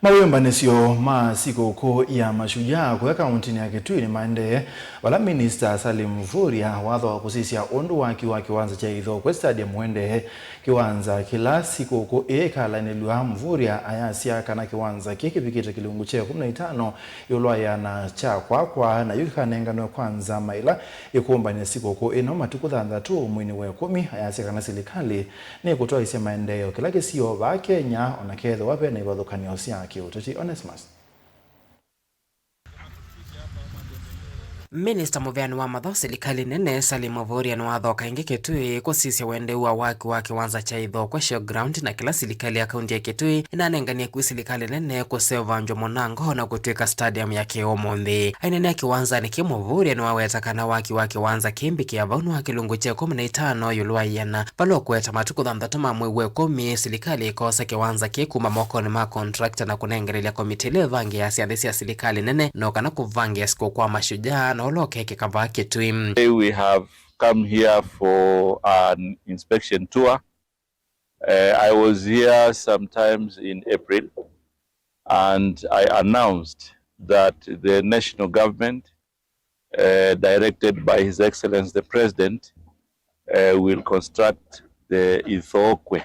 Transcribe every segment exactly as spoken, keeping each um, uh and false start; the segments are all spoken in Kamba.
Mawĩmbanĩsyo ma sikũkũ ya Mashujaa kũya kaũntĩnĩ ya Kitui nĩmaendee, vala Minista Salim Mvurya wathoa kũsisya ũndũ waki wa kĩwanza kya Ithokwe Stadium ũendee. Kĩwanza kĩla sikũkũ ĩĩ ĩkalaanĩlw'a, Mvurya ayasya kana kĩwanza kĩĩ kĩvikĩte kĩlungu kya ĩkũmi na itano ĩũlũ wa ĩana kya kwakwa, na yu kĩkanenganwe kwa nzama ĩla ĩkũmbanĩa sikũkũ ĩno matukũ thanthatũ mweinĩ wa ĩkũmi. Ayasya kana silikalĩ nĩkũtwaĩsya maendeeo kĩla kĩsio vaa Kenya, o na kethĩwa ve na ivathũkany'o sya kĩũteti. Onesmus. Minista mũveani wa mathaũ silikalĩ nene, Salim Mvurya, nĩwathoka ĩngĩ Kitui kũsisya ũendeu wa waki wa kĩwanza kya Ithokwe Showground, na kĩla silikalĩ ya kaunti ya Kitui ĩnanenganie kwĩ silikalĩ nene kũseũvangywa mũnango na kũtw'ĩka stadium ya kĩũmũnthĩ. Ainenea kĩwanzanĩ kĩĩ, Mvurya nĩwaweta kana waki wa kĩwanza kĩĩ mbikĩa vau nĩ wa kĩlungu kya ĩkũmi na itano ĩũlũ wa ĩana, vala ũkũeta matukũ thanthatũ ma mwei wa ĩkũmi, silikalĩ ĩkosa kĩwanza kĩĩ kuma mokonĩ ma contractor na kũnengerelya komitĩ ĩla ĩvangĩaa syathĩ sya silikalĩ nene, no kana kũvangĩa sikũkũ kwa Mashujaa na ũla ũkekĩka vaa Kitui. Today we have come here for an inspection tour. Uh, I was here sometimes in April, and I announced that the national government, uh, directed by His Excellency the President, uh, will construct the Ithokwe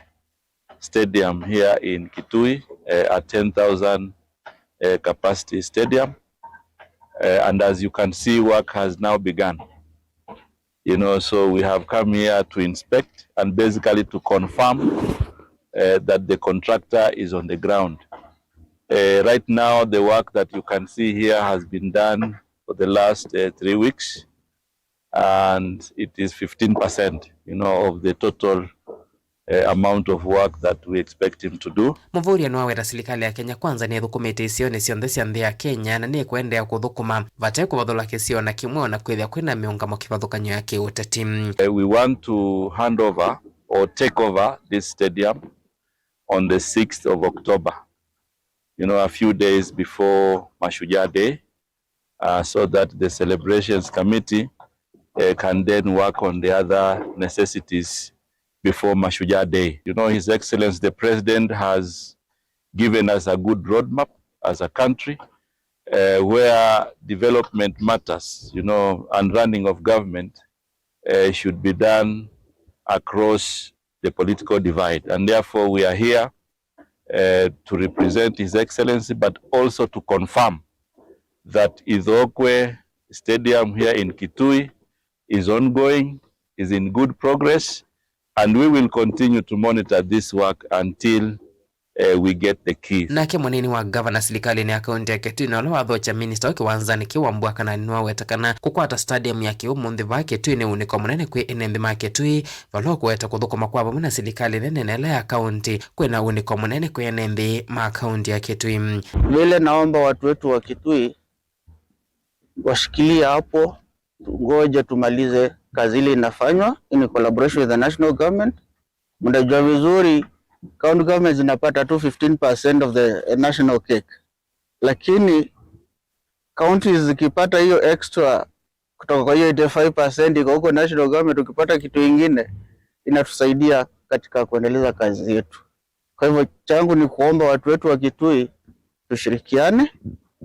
Stadium here in Kitui, uh, a ten thousand, uh, capacity stadium. Uh, and as you can see, work has now begun. You know, so we have come here to inspect and basically to confirm, uh, that the contractor is on the ground. Uh, right now, the work that you can see here has been done for the last, uh, three weeks, and it is fifteen percent, you know, of the total, uh, amount of work that we expect him to do. Mvurya nĩwaweta silikalĩ ya Kenya Kwanza nĩthũkũmĩte isionĩ syonthe sya nthĩ ya Kenya na nĩkũendeea kũthũkũma vate kũvathũla kĩsio na kĩmwe, o na kwĩthĩa kwĩna mĩũngamo kĩvathũkany'o ya kĩũteti. Uh, we want to hand over or take over this stadium on the sixth of October, you know, a few days before Mashujaa Day, uh, so that the celebrations committee, uh, can then work on the other necessities before Mashujaa Day. You know, His Excellency the President has given us a good roadmap as a country, uh, where development matters, you know, and running of government, uh, should be done across the political divide. And therefore, we are here, uh, to represent His Excellency, but also to confirm that Ithokwe Stadium here in Kitui is ongoing, is in good progress, and we will continue to monitor this work until, uh, we get the keys. Nake mũnini wa ngavana silikalĩnĩ ya kaunti ya Kitui na ũla wathokya minista wa kĩwanzanĩ kĩu Wambua Kanani nĩwaweta kana kũkwata stadium ya kĩũmũnthĩ vaa Kitui nĩ ũnĩko mũnene kwĩ ene nthĩ ma Kitui, vala ũkũweta kũthũkũma kwa vamwe na silikalĩ nene na ĩla ya kaunti kwĩna ũnĩko mũnene kwĩ ene nthĩ ma kaunti ya Kitui. Vile naomba watu wetu wa Kitui washikilie hapo, ngoja tumalize kazi ile inafanywa in collaboration with the national government. Mnajua vizuri, county government zinapata tu fifteen percent of the, eh, national cake, lakini counties zikipata hiyo extra kutoka kwa hiyo eighty-five percent iko huko national government, ukipata kitu ingine inatusaidia katika kuendeleza kazi yetu. Kwa hivyo changu ni kuomba watu wetu wa Kitui tushirikiane,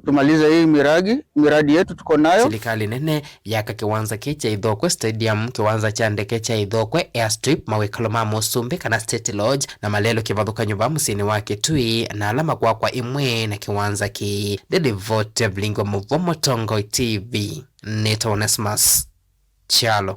tumalize hii miradi, miradi yetu tuko nayo. Silikalĩ nene yaka kĩwanza kĩĩ kya Ithokwe Stadium, kĩwanza kya ndeke kya Ithokwe Airstrip, mawĩkalo ma Mũsumbĩ kana State Lodge, na malelũ kĩvathũkany'o vaa mũsyĩnĩ wa Kitui, na ala makwakwa ĩmwe na kĩwanza kĩĩ. Ndĩlivoti ya Vilingwa Mũvwa, Mũtongoi T V, nĩtawa Onesmus Kyalo.